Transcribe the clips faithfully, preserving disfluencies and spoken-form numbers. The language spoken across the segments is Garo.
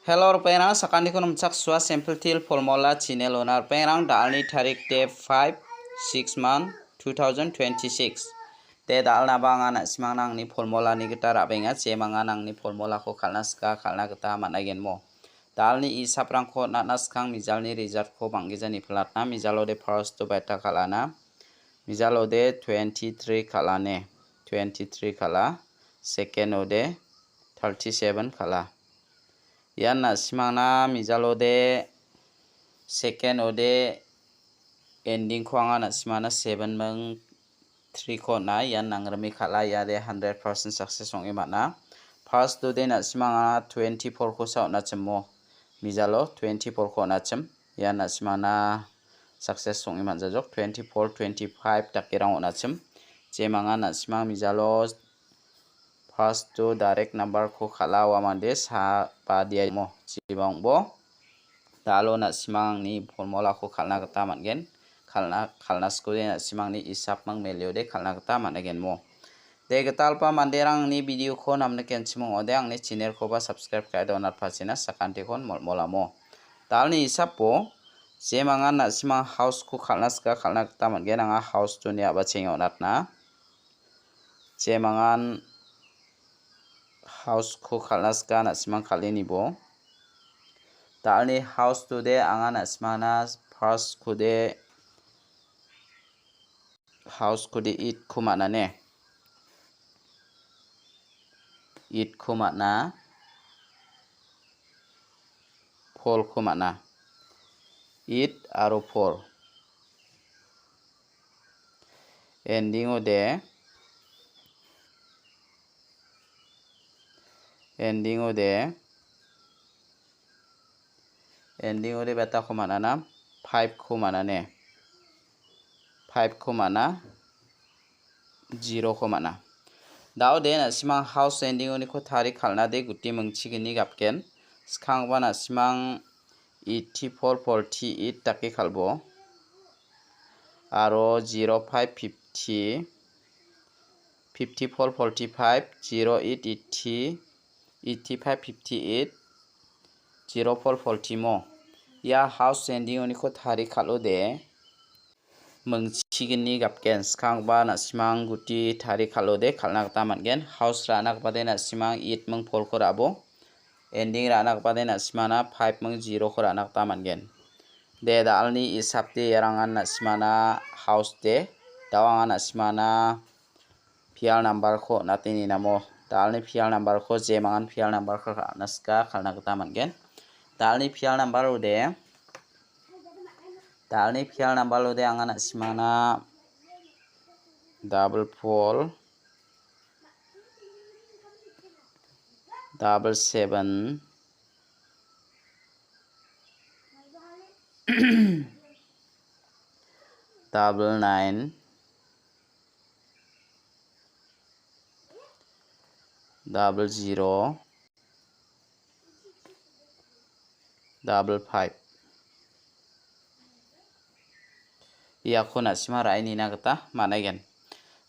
Hello, ripengrang, sakantikon nomchaksua Simple Teer Formula channel-ona. Ripengrang, da·alni tarik de five, six month, two thousand twenty-six. De da·alnaba anga na·simangna angni formulani gita ra·benga, jemangan angni formulako kal·na sika, kal·na gita man·aigenmo. Da·alni isaprangko on·atna skang mijalni resultko bang·gija nipilatna, mijalode first-o baita kal·ana, mijalode twenty-three kal·ane, twenty-three kal·a, second-ode thirty-seven kal·a. Ian na·simangna mijalode second-ode ending-ko anga na·simangna seven ming three-ko on·a. Ian nangrime kal·a, iade hundred percent success ong·e man·a. First-ode na·simangna twenty-four-kosa on·achimo. Mijalo twenty-four-ko on·achim. Ian na·simangna success ong·e man·jajok. Twenty-four, twenty-five dakerang on·achim. Jemangan na·simang mijalo first-o direct number-ko kal·a, ua mande sa-, badiaimo, jeba ong·bo. Da·alo na·simangni formulako kal·na gita man·gen. Kal·na, kal·na skode na·simangni isapming meliode kal·na gita man·aigenmo. De gitalpa manderangni video-ko namnikenchim ong·ode angni channel-koba subscribe ka·e donatpachina sakantikon molmolamo. Da·alni isapo jemangan na·simang house-ko kal·na sika kal·na gita man·gen. Anga house-toni a·bachenge on·atna. Jemangan house-ko kal·na sika na·simang kal·enibo. Da·alni house-tode anga na·simangna first-kode, house-kode eight-ko man·a ne. Eight-ko man·a. Four-ko man·a. Eight aro four. Ending-ode, ending-ode, ending-ode betako man·ana, five-ko man·ane. Five-ko man·a, zero-ko man·a. Da·ode na·simang house ending-oniko tarie kal·nade guti mingchigni gapgen. Skangba na·simang eighty-four, forty-eight dake kal·bo. Aro zero five fifty, fifty-four forty-five, zero eight eighty, eighty-five fifty-eight, zero four forty mo. Ia house ending-oniko tarie kal·ode mingchigni gapgen. Skangba na·simang guti tarie kal·ode kal·na gita man·gen. House ra·na gipade na·simang eight ming four-ko ra·bo. Ending ra·na gipade na·simana five ming zero-ko ra·na gita man·gen. De, da·alni isapde iarangan na·simana house de. Da·o anga na·simana pial number-ko on·ate ninamo. Da·alni pial number-ko jemangan pial number-ko kal·na sika kal·na gita man·gen. Da·alni pial number-ode, da·alni pial number-ode anga na·simana double four, double seven, double nine, double zero, double five. Iako na·sima ra·e nina gita man·aigen.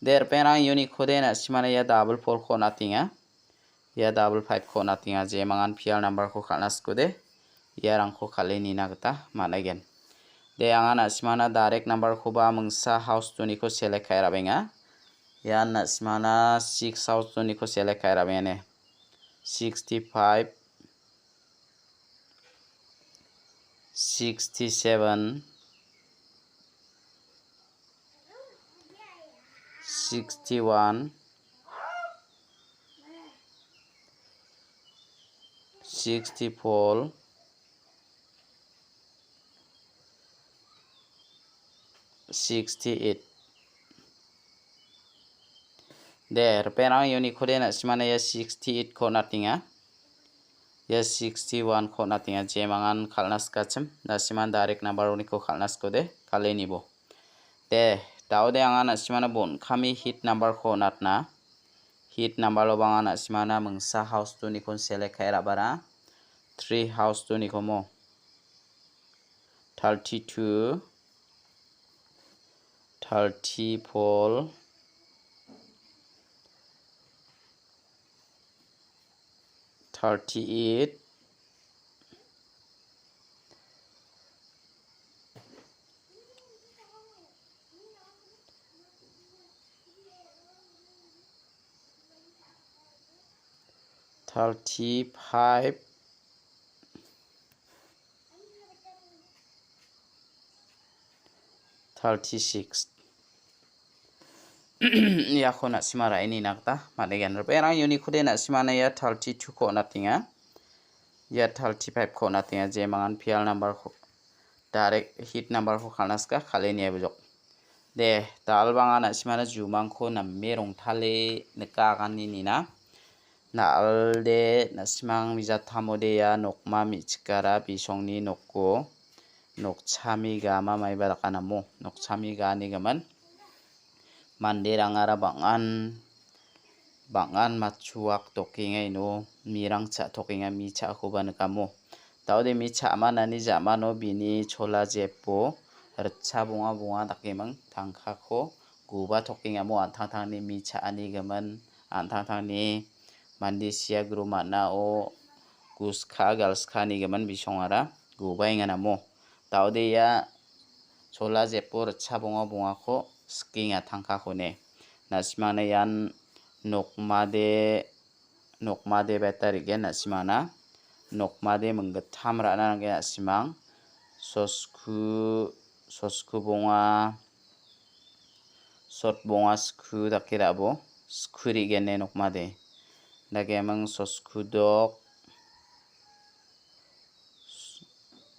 De, ripengrang, uniko de na·simana ia double four-ko on·atenga. Ia double five-ko on·atenga, jemangan pial number-ko kal·na sikode, iarangko kal·e nina gita man·aigen. De, anga na·simana direct number-koba mingsa house two-niko select ka·e ra·benga. Ian na·simana six house two-niko select ka·e ra·bengane. Sixty-five, sixty-seven, sixty-one, sixty-four, sixty-eight. De, ripengrang, uniko de na·simana ia sixty-eight-ko on·atenga. Ia sixty-one-ko on·atenga, jemangan kal·na sikachim. Na·siman direct number-oniko kal·na sikode, kal·e nibo. De, da·ode anga na·simana bon·kami hit number-ko on·atna. Hit number-o bang·a na·simana mingsa house two-nikon select ka·e ra·bara. Three house two-nikomo. Thirty-two, thirty-four, thirty-eight, thirty-five, thirty-six. Iako na·sima ra·e nina gita man·gen. Ripengrang uniko de na·simana ia thirty-two-ko on·atenga. Ia thirty-five-ko on·atenga, jemangan P L number-ko, direct hit number-ko kal·na sika, kal·e niaibojok. De, dal·banga na·simana jumangko name rongtale nika agani nina. Na·alde na·simang mijattamode ia nokma me·chikara bisongni noko nokchami gama maiba dakanamo. Nokchami ganigimin manderangara bang·an, bang·an matchuak dokenga ino mirang cha·tokenga, mi cha·akoba nikamo. Daode mi cha·manani ja·mano bini chola jepo ritcha bonga bonga dakeming tangkako guba tokengamo, an·tangtangni mi cha·ani gimin, an·tangtangni mande sia gru man·ao guska galskani gimin bisongara gubaenganamo. Daode ia chola jepo ritcha bonga bongako sikenga tangkakone. Na·simangna ian nokmade, nokmade beta re·gen na·simangna. Nokmade minggittam ra·na nanggen na·simang. Sosku, sosku bonga, sot bonga sku dake ra·bo. Sku re·gene nokmade. Dakeming sosku dok,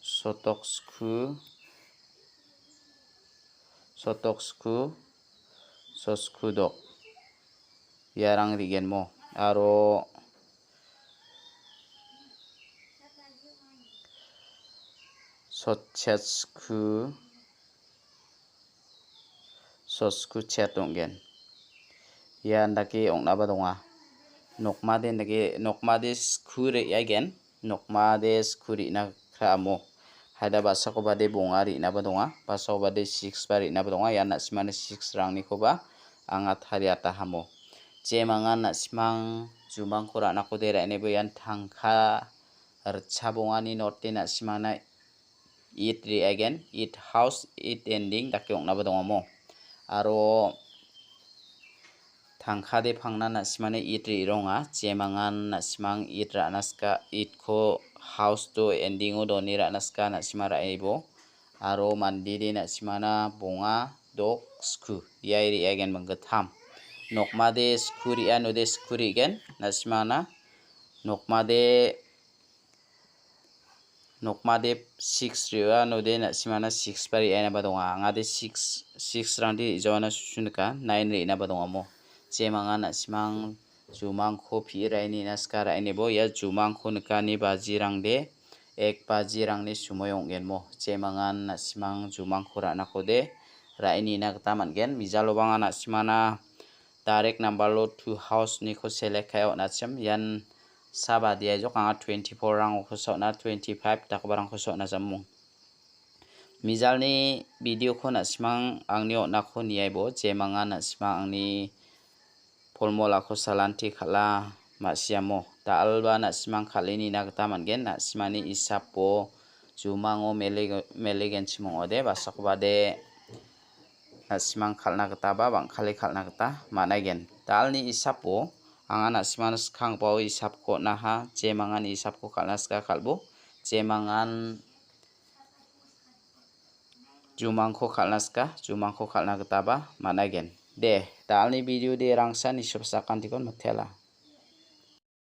sotok sku, sotok sku, sosku dok. Iarang re·genmo. Aro sotchet sku, sosku chet ong·gen. Ian dake ong·naba donga. Nokmade dake, nokmade sku re·aigen. Nokmade sku re·na kra·amo. Haida basakobade bonga re·naba donga. Basakobade six ba re·naba donga. Ian na·simani six rangnikoba anga tariatahamo. Jemangan na·simang jumangko ra·nakode ra·enebo ian tangka ritcha bongani note na·simana eight re·aigen, eight house, eight ending dake ong·naba dongamo. Aro tangkade pangna na·simani eight re·ronga, jemangan na·simang eight ra·na sika, eight-ko house do ending-o done ra·na sika na·sima ra·ebo. Aro mandede na·simana bonga dok sku, iai re·aigen minggittam. Nokmade sku re·anode sku re·gen, na·simana nokmade Nokmade six re·anode na·simana six ba re·ainaba donga. Angade six, six rangde re·jawana susu nika, nine re·inaba dongamo. Jemangan na·simang jumangko pi·e ra·e nina sika ra·enebo ia jumangko nikani bajirangde ek bajirangni sumoi ong·genmo. Jemangan na·simang jumangko ra·nakode ra·e nina gita man·gen. Mijalobang na·simana direct number-o two house-niko select ka·e on·achim. Ian sabadia jok anga twenty-four rangko so·na, twenty-five dakgiparangko so·na jamung. Mijalni video-ko na·simang angni on·ako niaibo, jemangan na·simang angni polmolako salanti kal·a ma·siamo. Da·alba na·simang kal·e nina gita man·gen, na·simani isapo jumango mele-, melegenchim ong·ode, basakobade na·simang kal·na gitaba bang·kale kal·na gita man·aigen. Da·alni isapo anga na·simangna skanggipa isapko on·aha, jemangan isapko kal·na sika kal·bo, jemangan jumangko kal·na sika, jumangko kal·na gitaba man·aigen. De, da·alni video de rangsa nisopasakantikon mitela.